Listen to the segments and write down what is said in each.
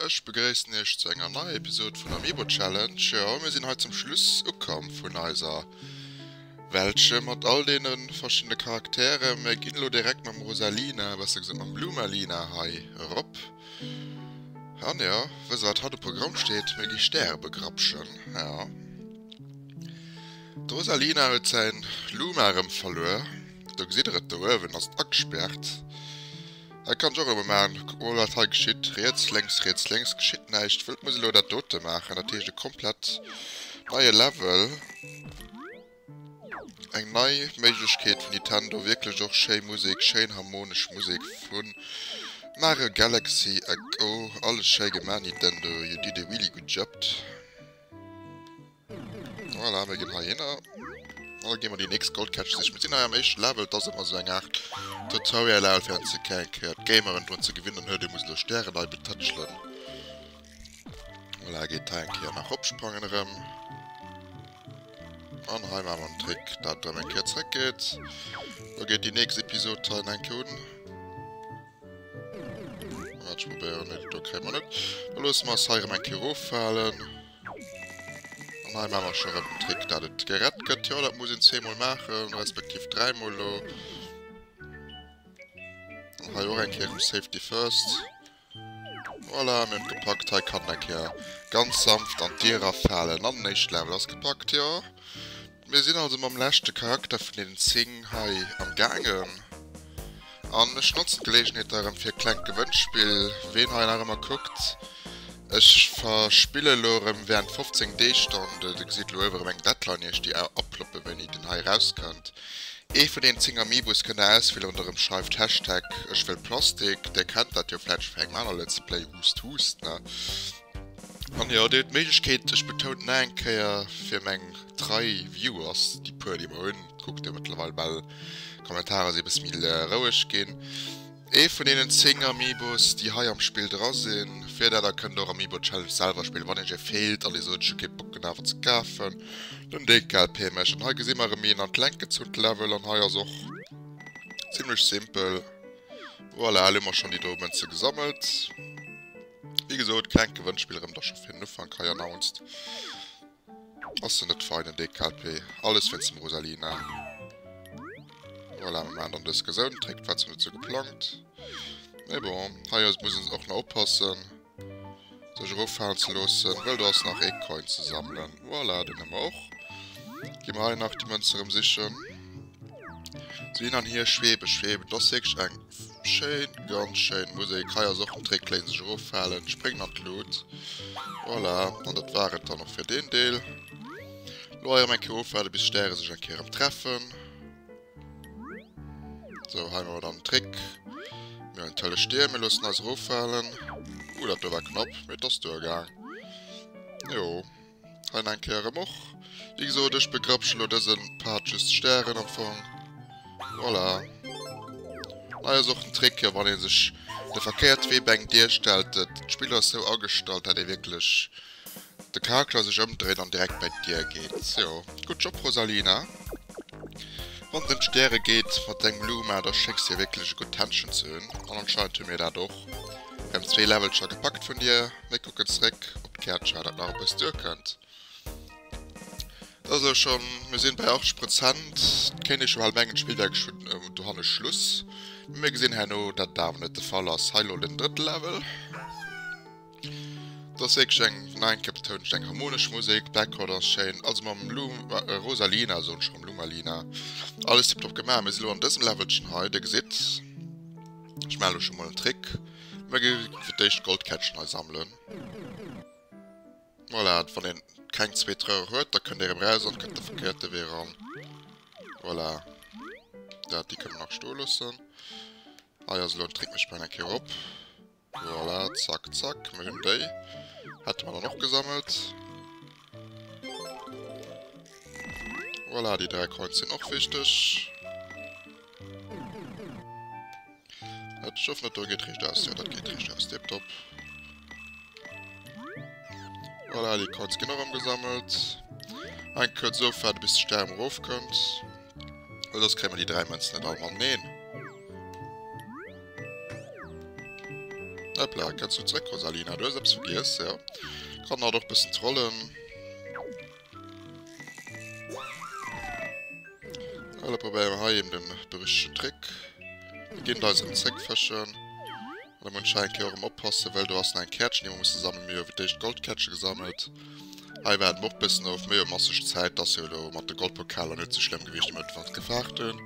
Ech begréissen iech zu enger neier Episode vun Amiibo Challenge. Jo, mir sinn hei zum Schluss ukomm vun eiser Weltche mat all deene verschiddene Charakteren. Mir ginn elo direkt mam Rosalina, besser gesot mam Blumalina hei erop. An jo, wësst der wat haut um Programm steet? Mir gi Stäre begrapschen, jo. D'Rosalina huet säin Luma erëm verluer. Do gesitt der et, do uewen ass et agespaart. Hei kann ech och ëmmer maachen. Kuck mol wat hei geschitt. Riets, lénks, riets, lénks geschitt näischt. Wëllt muss elo dat dote maachen. Dat heescht e komplett neie Level. Eng nei Méiglechkeet vun Nintendo. Wierklech och schéi Musek, schéin harmonesch Musek vu Mario Galaxy. Oh, alles schéi gemaach Nintendo, you did a really good job. Voilà, mir ginn heihinner. An da gi mer déi nächst Goldcatch sichen. Mir sinn hei am éischte Level. Dat ass ëmmer esou eng Aart Tutorial-Level, fir eng Kéier d'Gameren drun ze gewinnen. Huet ee muss elo Stären hei betätschelen. Voilà, geet hei eng Kéier nach eropsprangen erëm. An hei maache mer den Trick, dat et erëm eng Kéier zeréckgeet. Da geet déi nächst Episod hei nach eng Kéier un. Wat ech probéieren, nee, do kréie mer net. Da loosse mer eis hei erëm eng Kéier eroffalen. An hei maache mer scho rëm den Trick, dat et gerett gëtt. Jo, dat muss een zweemol maachen, respektiv dräimol elo. An hei och eng Kéier rëm Safety first. Voilà, mir hunn et gepackt. Hei kann et eng Kéier ganz sanft an d'Dier erafalen. An den éischte Level ass gepackt, jo. Mir sinn also mam leschte Charakter vun deenen 10 hei am gaangen. An ech notzen d'Gelegenheet da erëm fir e klengt Gewënnspill, ween hei nach ëmmer kuckt. Ech verspille elo erëm während 15 Deeg dann, dir gesitt elo uewe erëm eng Deadline, ier ech déi aploppe wéini den hei erauskënnt. Ee vun deenen 10 Amiibos kënnt der auswielen, wann der erëm schreift Hashtag ech wëll Plastik. Dir kennt dat jo vläicht vun engem aner Let's Play, hust hust, ne? An jo, dir hutt d'Méiglechkeet, ech betounen nach eng Kéier fir meng trei Viewers, déi puer déi mer hunn, kuckt jo mëttlerweil bal, d'Kommentarer si e bësse méi roueg ginn, ee vun deenen 10 Amiibos déi hei am Spill dra sinn, fir dat der kënnt och Amiibo Challenge selwer spillen, wann iech ee feelt an dir sot ech hu kee Bock en awer ze kafen, den DKLP mech. An hei gesi mer erëm méi en an d'Längt gezunnt Level an hei ass och zimlech simpel. Voilà, elo hu mer schonn déi do Mënze gesammelt. Wéi gesot, klengt Gewënnspill erëm da scho fir den Ufank hei announced. Ass se net fein, den DKP? Alles wéinst dem Rosalina. Voilà, mir maachen dann dës Gesoun. Trick war zwar net sou geplangt. Mee bon, hei ass, muss een och nach oppassen, sech eroffalen ze loossen, wëll do ass nach ee Coin ze sammelen. Voilà, den hu mer och. Gi mer hei nach déi Mënz erëm sichen. Sou hin an hier schweben, schweben. Dat ass wierklech eng Schéin, ganz schéin Musek. Hei ass och den Trick, léiss sech eroffalen, spréngen an d'Lut. Voilà, an dat war et dann och fir deen Deel. Lo hei erëm eng Kéier ofwaarden, bis d'Stäre sech eng Kéier erëm treffen. Sou, hei hu mer dann den Trick. Mir hunn d'hëllesch Dier, mir loossen eis eroffalen. Uh, dat do war knapp, mee et ass duergaang. Jo. Hei nach eng Kéier erëm och. Wéi gesot, ech begrapschen elo dëse Part just Stären am Fong. Voilà. Hei ass och den Trick, jo, wann ee sech de verkéiert Wee bei eng Dier stellt, d'Spill ass sou agestallt, dat ee wierklech de Charakter sech ëmdréit an direkt bei d'Dier geet. Jo, gutt Job, Rosalina. Wann et ëm d'Stäre geet mat dengem Luma, da schéngs de jo wierklech e gutt Händchen ze hunn. An anscheinend hu mir dat och. Rem zwee Levelcher gepackt vun dir. Mir kucken zréck op d'Käertcher, dat nach op eis duerkënnt. Dat ass elo schonn, mir sinn bei 80 Prozent. Et kéint ee scho bal mengen, d'Spill wär geschwënn dohanne Schluss. Mee mir gesinn herno, dat et awer net de Fall ass. Hei elo den drëtte Level. Dat ass wierklech eng, nach eng Kéier betounen ech, eng harmonesch Musek. Background ass schéin. Also mam Lu, Rosalina, soen ech mam Lumalina, alles tiptop gemaach. Mir si lo an dësem Levelchen hei, dir gesitt. Ech maachen elo scho mol en Trick. Mir gi fir d'éischt Goldkettchen hei sammelen. Voilà, wann een keng zweet Röhre huet, da kënnt ee erëm raus an kënnt de verkéierte Wee eran. Voilà. Dat, déi kënne mer nach stoe loossen. Hei ass elo en Trick, mir sprangen eng Kéier erop. Voilà, zack, zack, mir hunn déi. Hätte mer dann och gesammelt. Voilà, déi 3 Coins sinn och wichteg. Ech hoffen, dat do geet riicht aus. Jo, dat geet riicht aus. Tipptopp. Voilà, déi Coins ginn och erëm gesammelt. Eng kuerz ofwaarde bis de Stär erëm erofkënnt. Well soss kréie mer déi 3 Mënzen net all mateneen. Hoppla, kenns du zréck, Rosalina? Du hues eppes vergiess, jo. Kann hatt och bëssen trollen. Elo probéiere mer hei eben den berüchtegten Trick. Mir ginn et eis erëm zréckfëschen. An da muss ech hei eng Kéier och erëm oppassen, well do ass nach eng Käertchen, déi mer musse sammeln. Mir hu jo fir d'éischt d'Goldkäertche gesammelt. Hei waarde mer och bëssen of. Mir hu jo masseg Zäit. Ass jo elo mat de Goldpokaler net sou schlëmm gewiescht, déi mer ufanks gefaart hunn.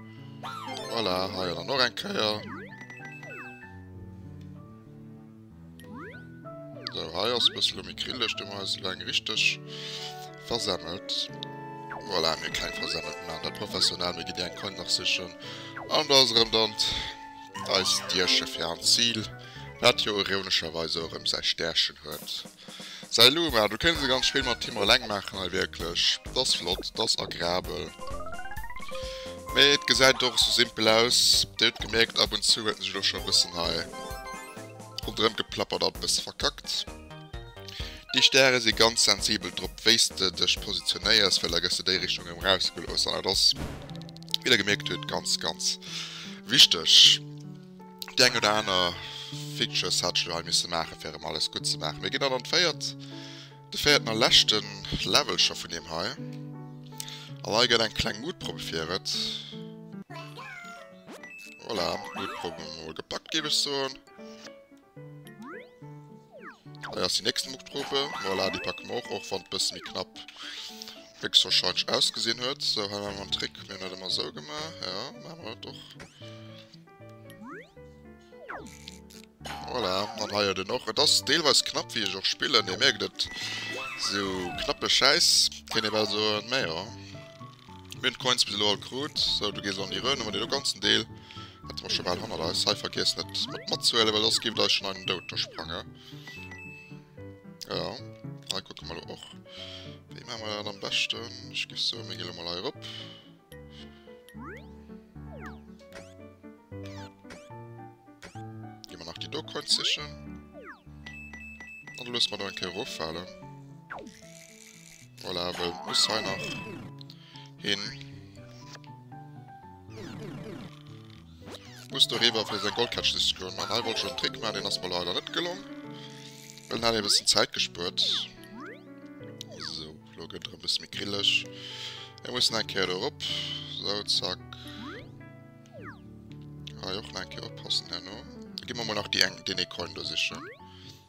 Voilà, hei an dann och eng Kéier. Sou, hei ass e bësse lo méi krilleg. Do hu mer eis elo eng richteg versemmelt. Voilà, mir keng versemmelt, mir maachen dat professionell. Mir ginn déi eng Coin nach sichen. An do ass erëm dann eist Dierche fir an d'Zil, wat jo ironescherweis och erëm säi Stärchen huet. Säi Luma, du kéints e ganz Spill mat him eleng maachen hei wierklech. 't ass flott, 't ass agreabel. Mee et gesäit och sou simpel aus. Dir hutt gemierkt, ab und zu huet en sech elo scho e bëssen hei ronderëm geplappert an e bësse verkackt. Déi Stäre si ganz sensibel drop, wéi s de dech positionéiers, well da gëss de déi Richtung erëm rausgelooss. An dat ass, wéi der gemierkt hutt, ganz, ganz wichteg. Déi eng oder aner Features hat ech elo hei misse maachen, fir erëm alles gutt ze maachen. Mir ginn dann an d'véiert, de véierten a leschte Level scho vun deem hei. An hei gëtt eng kleng Mutprobe fir et. Voilà, d'Mutprobe hu mer mol gepackt, géif ech soen. Hei ass déi nächst Mutprobe. Voilà, déi packe mer och, och wann et bësse méi knapp héchstwahrscheinlech ausgesinn huet. Sou, hei maache mer en Trick. Mir hunn dat ëmmer esou gemaach. Jo, maache mer dat och. Voilà, an hei huet en och. Et ass deelweis knapp, wéi ech och spillen. Dir mierkt et, sou knappe Schäiss, kéint ee bal soen. Mä jo, mir hunn d'Coins bis elo all krut. Sou, du gees elo an déi Röhre, mat deem ganzen Deel hätte mer scho bal hannert eis. Hei vergiess net mat matzehuelen, well soss géif et eis schonn an den Doud do sprange. Jo, hei kucke mer elo och. Wéi maache mer dat am beschten? Ech géif soen, mir gi elo mol hei erop. Gehen wir nach die do Coins sichern. Oder lassen wir da eng Kéier eroffalen. Voilà, well muss hei nach hin. Muss do riwwer fir seng Goldcatch siche goen. An hei wollt ech schon en Trick maachen, deen ass mer leider net gelong. Well en hat e bëssen Zäit gespuert. So. Lo gëtt erëm bësse méi grilleg. Mir mussen eng Kéier do erop. Sou, zack. Hei och nach eng Kéier oppassen herno. Da gi mer mol nach déi eng, deen ee Coin do sichen.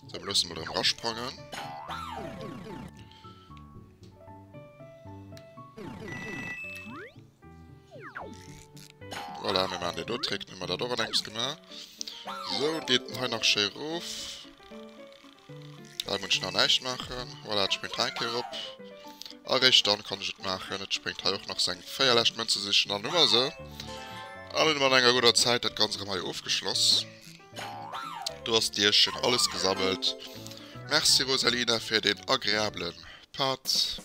Sou, mir loosse mol erëm erasprangen. Voilà, mir maachen deen do Trick. Dann hu mer dat och an engems gemaach. Sou, geet en hei nach schéi erof. Hei muss ech nach näischt maachen. Voilà, et spréngt hei eng Kéier erop. A réischt dann kann ech et maachen. Et spréngt hei och nach seng 4 lescht Mënze sichen. Dann hu mer se. An hunn an enger gudder Zäit dat Ganzt erëm hei ofgeschloss. Do ass d'Dierchen, alles gesammelt. Merci Rosalina fir deen agreablen Part.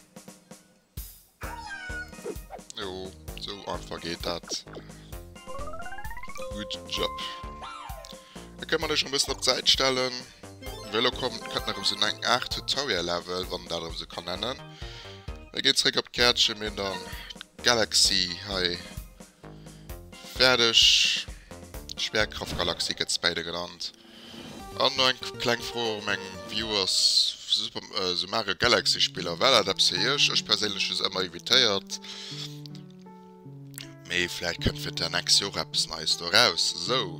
Jo, sou einfach geet dat. Good job. Da kënne mer dech e bëssen op d'Säit stellen. Well elo kommt, kënnt nach erëm sou eng Aart Tutorial-Level, wann een dat erëm sou kann nennen. Mir ginn zréck op d'Kärtchen, mir hunn dann d'Galaxy hei fäerdeg. D'Schwerkraftgalaxie gëtt se beide genannt. An no eng kleng Fro u meng Viewers, Super sou Mario Galaxy Spiller, war dat eppes fir iech? Ech perséinlech hu se ëmmer evitéiert, mee vläicht kënnt fir der next Joer eppes Neies do eraus. Sou,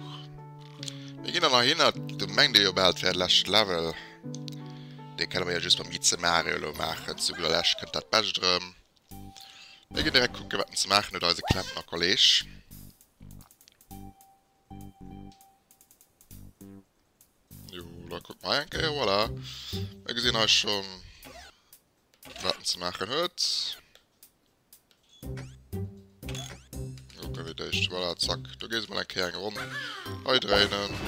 mir ginn dann heihinner, do mengt ee jo bal et wär de leschte Level, dee kënne mer jo just mam Ize Mario elo maachen. Zu gudder Lescht kënnt dat Bescht erëm. Mir ginn direkt kucken, wat en ze maachen huet, eise Klempner Kolleg. Jo, da kucke mer hei eng Kéier. Voilà. Mir gesinn hei schonn, wat en ze maachen huet. Kucke fir d'éischt. Voilà, zack. Do gees mol eng Kéier eng Ronn hei dréinen.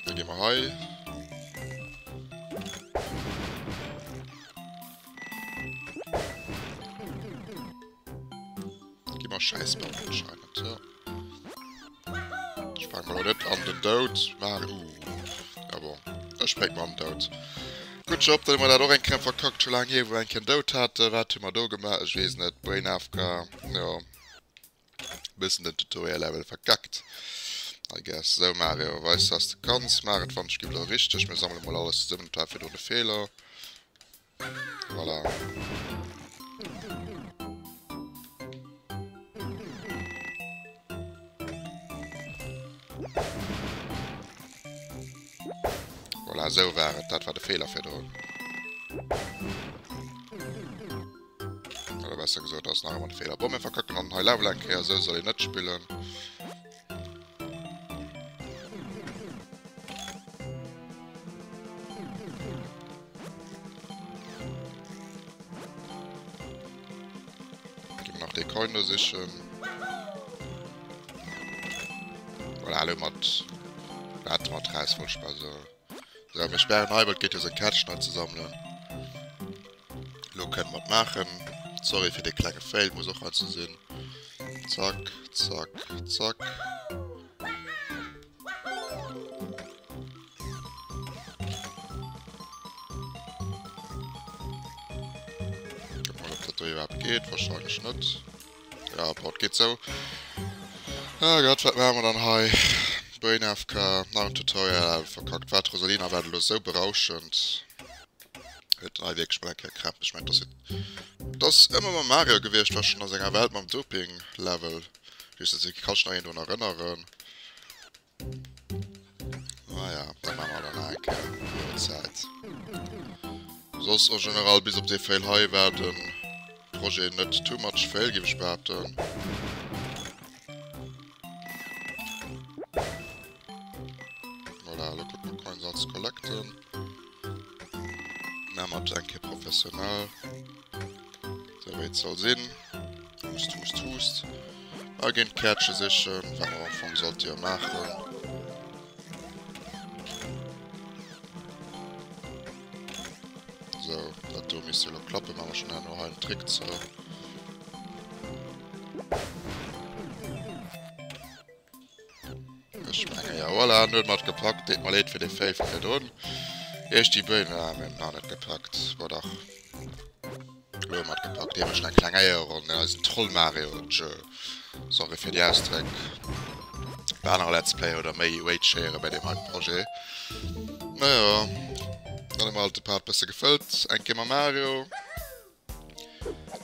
Da gi mer hei. Gi mer Schäiss bauen anscheinend, ja. Sprang mer net an den Doud. Mar, uh. Ja bon. Ech spréng mer an den Doud. Gutt Job, dann hu mer dat och eng Kéier verkackt. Scho laang hier, wou mer eng Kéier den Doud haten. Wat hu mer do gemaach? Ech weess net. Brain AFK. Jo. Bëssen den Tutorial Level verkackt I guess. Sou Mario, weis dass de kanns. Maach et wann ech giff elo richteg. Mir sammele mol alles zesummen, dat war virdrun de Feeler. Voilà. Voilà, sou war et. Dat war de Feeler virdrun. Oder besser gesot, ass nach ëmmer de Feeler. Bon, mir verkacken dann hei Level eng Kéier. Sou soll een net spillen. Ginn mer nach dee Coin do sichen. Voilà, elo mat... Lo hätte mer d'Raus, wollt ech bal soen. So, mir sperren hei, well et geet jo seng Käertchen hei ze sammelen. Lo kënne mer et maachen. Sorry fir dee klenge Fail, muss och heiansdo sinn. Zack, zack, zack. Kucke mol, ob dat do iwwerhaapt geet. Wahrscheinlech net. Ja, bon, et geet sou. Ah Gott, wat maache mer dann hei? Brain AFK, nach en Tutorial verkackt. Wat, Rosalina war elo sou berauschend? Huet den hei wierklech mol eng Kéier Krämp? Ech mengen, dat ass ëmmer mam Mario gewiescht, war schonn a senger Welt mam Doping-Level. Just, dass kann sech nach een drun erënneren. Naja, da maache mer dann nach eng Kéier. Mir hunn Zäit. Soss en general, bis op dee Fail hei, war de Projet net too much fail, géif ech behaapten. Voilà, elo kucke mer Coins all ze collecten. Maache mer et eng Kéier professionell. Sou wéi et soll sinn. Hust, hust, hust. A ginn d'Käertche sichen, wat mer am Fong sollte jo maachen. Sou, dat do misst jo elo klappen. Maache mer schon herno hei en Trick zou. Ech menge jo, voilà, en huet mat gepackt. Deet mer leed fir dee Fail vu virdrun. Iech déi Bëen, ah, mir hunn et nach net gepackt. Bon, dach. Elo mat gepackt. Hie mécht eng kleng Éierronn, den eisen Troll Mario. Tjö, sorry fir déi Ausdréck. Bei anere Let's Player oder méi Rage-Schéiere bei deem heiten Projet. Naja, dann hu mer alt de Part bësse gefëllt. Eng Kéier mam Mario.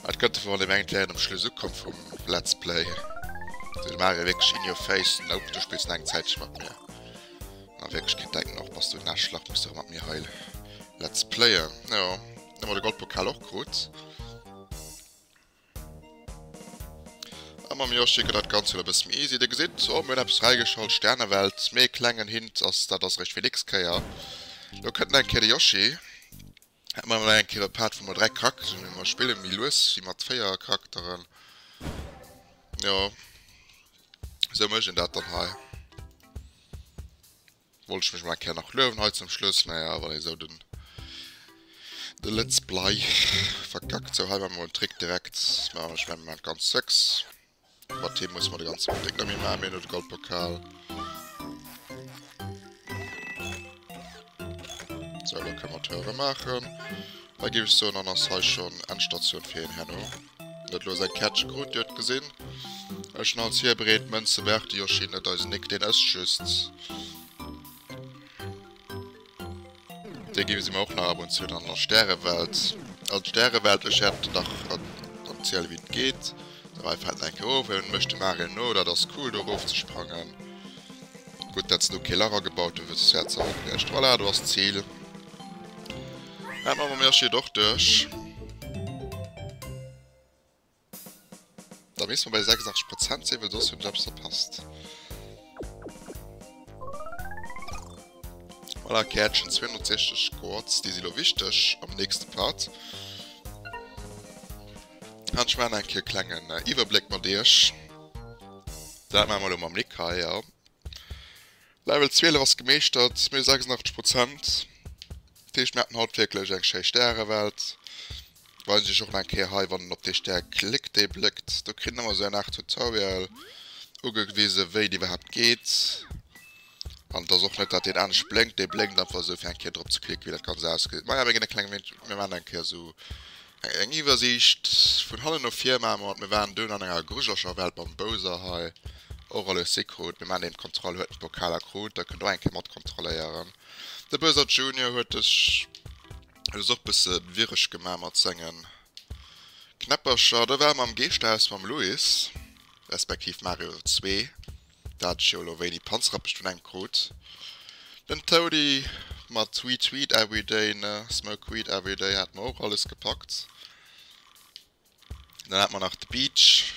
Et gëtt wann ee mengt wär een um Schluss ukomm vum Let's Play. Sou de Mario wierklech in your face, nope, du spills nach eng Zäitche mat mir. An a Wierklechkeet denken och, bass du en Aarschlach, muss de erëm mat mir hei Let's Playen. Jo, hu mer de Goldpokal och krut. A mam Yoshi gëtt dat Ganzt jo e bësse méi easy. Dir gesitt, oh mir hunn eppes fräigeschalt, Sternewelt. Mee klengen Hint ass, dat ass eréischt fir nächst Kéier. Lo kënnt nach eng Kéier de Yoshi. Hätt mer nach eng Kéier e Part wou mer 3 Charakteren hunn. Mer spillen méi lues wéi mat 4 Charakteren. Jo, sou mécht een dat dann hei. Wollt ech mech mol eng Kéier nach luewen hei zum Schluss. Naja, wann ee sou den de Let's Play verkackt. Sou, hei maache mer mol en Trick direkt. Mä ech mengen, mer maachen et ganz fix. Mat him muss mer de ganze Buttek net méi maachen, mir hunn de Goldpokal. Sou, elo kënne mer d'Höre maachen. Da géif ech soen, dann ass hei schonn Endstatioun fir hien herno. En huet elo säin Kärtche krut, Dir huet gesinn. Ech hunn alles virbereet, Mënze brauch de Yoshi net, eisen Nick, deen ësst just. Déi gesi mer och nach ab und zu dann an der Stärewelt. Also d'Stärewelt, ech wäert nach erzielen wéi et geet. Dabei fält en eng Kéier of, en mécht de Mario no, dat ass cool do erof ze sprangen. Gutt dat se do kee Lach agebaut hunn, wëss wäert se och gewiescht. Voilà, do ass d'Zil. Dat maache mer mam Yoshi et och duerch. Da misste mer bei 86 Prozent sinn, well soss hunn ech eppes verpasst. Voilà, Käertchen 260 Quartz, déi si lo wichteg am nächste Part. An ech maachen eng Kéier klengen Iwwerbléck mat iech. Dat maache mer lo mam Nick hei, jo. Level 12 ass gemeeschtert, mir hu 86 Prozent. Dat heescht, mir haten haut wierklech eng schéi Stärewelt. Weisen ech iech och nach eng Kéier hei, wann en op dee Stär klickt, dee bléckt. Do kritt en ëmmer esou eng Aart Tutorial ugewisen, wéi et iwwerhaapt geet. An et ass och net, dat deen anescht blénkt, dee blénkt einfach esou, fir eng Kéier drop ze klicken, wéi dat Ganzt ausgesäit. Maja, mir ginn e klenge, mir maachen eng Kéier esou. Eng Iwwersiicht vun hannen no vir maache mer. Mir waren dunn an enger grujelercher Welt mam Bowser hei och alles si krut. Mir maachen deen d'Kontroll huet den Pokaler krut. Der kënnt och eng Kéier mat kontrolléieren. De Bowser Junior huet dech huet es och bësse wirreg gemaach mat senge Knäppercher. Da ware mer am Geeschterhaus mam Luis, respektiv Mario 2. Dat ech jo elo wéini Panzerappecht vun engem krut. Den Toady mat We Tweet Every Day, ne, Smoke Weed Every Day hat mer och alles gepackt. Dann hat mer nach de Beach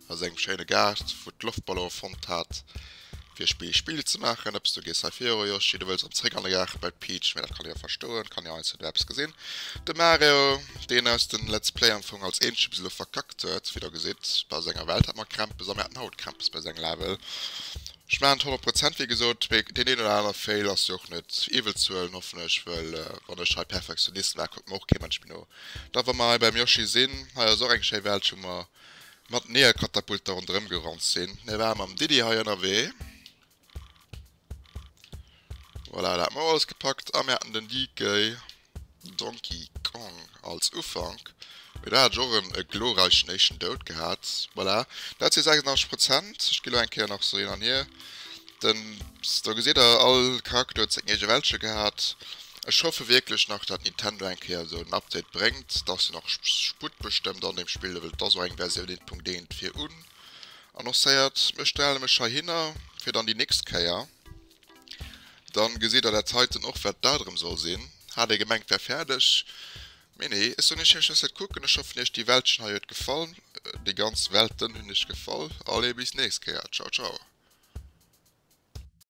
a sengem schéine Gaart, wou d'Loftballone fonnt hat, fir Spill Spill ze maachen. Ups, du gees hei viru, Yoshi, du wëlls erëm zréck an de Gaart bei d'Peach, mee dat kann ee jo verstoen, kann jo heiansdo do eppes gesinn. De Mario, deen aus den Let's Play am Fong als eenzege bis elo verkackt huet, wéi der gesitt, bei senger Welt hat mer Krämpes a mir haten haut Krämpes bei sengem Level. Ech maachen 100 Prozent, wéi gesot, mee deen een oder aner Fail ass jo och net iwwel ze huelen, hoffen ech, wëll wann ech hei Perfektionist war, kuckt mer och kee Mënsch méi no. Da wa mer hei beim Yoshi sinn, hei ass och eng schéi Welt, wou mer mat Neakatapulter ronderëm gerannt sinn. Mir ware mam Diddy hei ënnerwee. Voilà, dat hat mer och alles gepackt. A mir haten den DK, Donkey Kong, als Ufank. Mee do hat ech och en e glorreichen éischten Doud gehat. Voilà, dat si 86 Prozent. Ech gi lo eng Kéier nach sou hin an hier. Den, do gesitt der, all Charakter huet seng eege Weltche gehat. Ech hoffe wierklech nach, dat Nintendo eng Kéier esou en Update bréngt. Et ass jo nach Sputt bestëmmt an deem Spill, well et ass och eng Versioun 1.1 virun. Annoncéiert. Ech stellen mech heihinner fir dann déi nächst Kéier. Dann gesitt der dat heiten och wat dat erëm soll sinn. Hat ee gemengt wär fäerdeg, mee nee. Ech soen iech iech dat kucken. Ech hoffen iech déi Weltchen hei huet gefall. Déi ganz Welten hunn iech gefall. Allez bis nächst Kéier. Ciao ciao.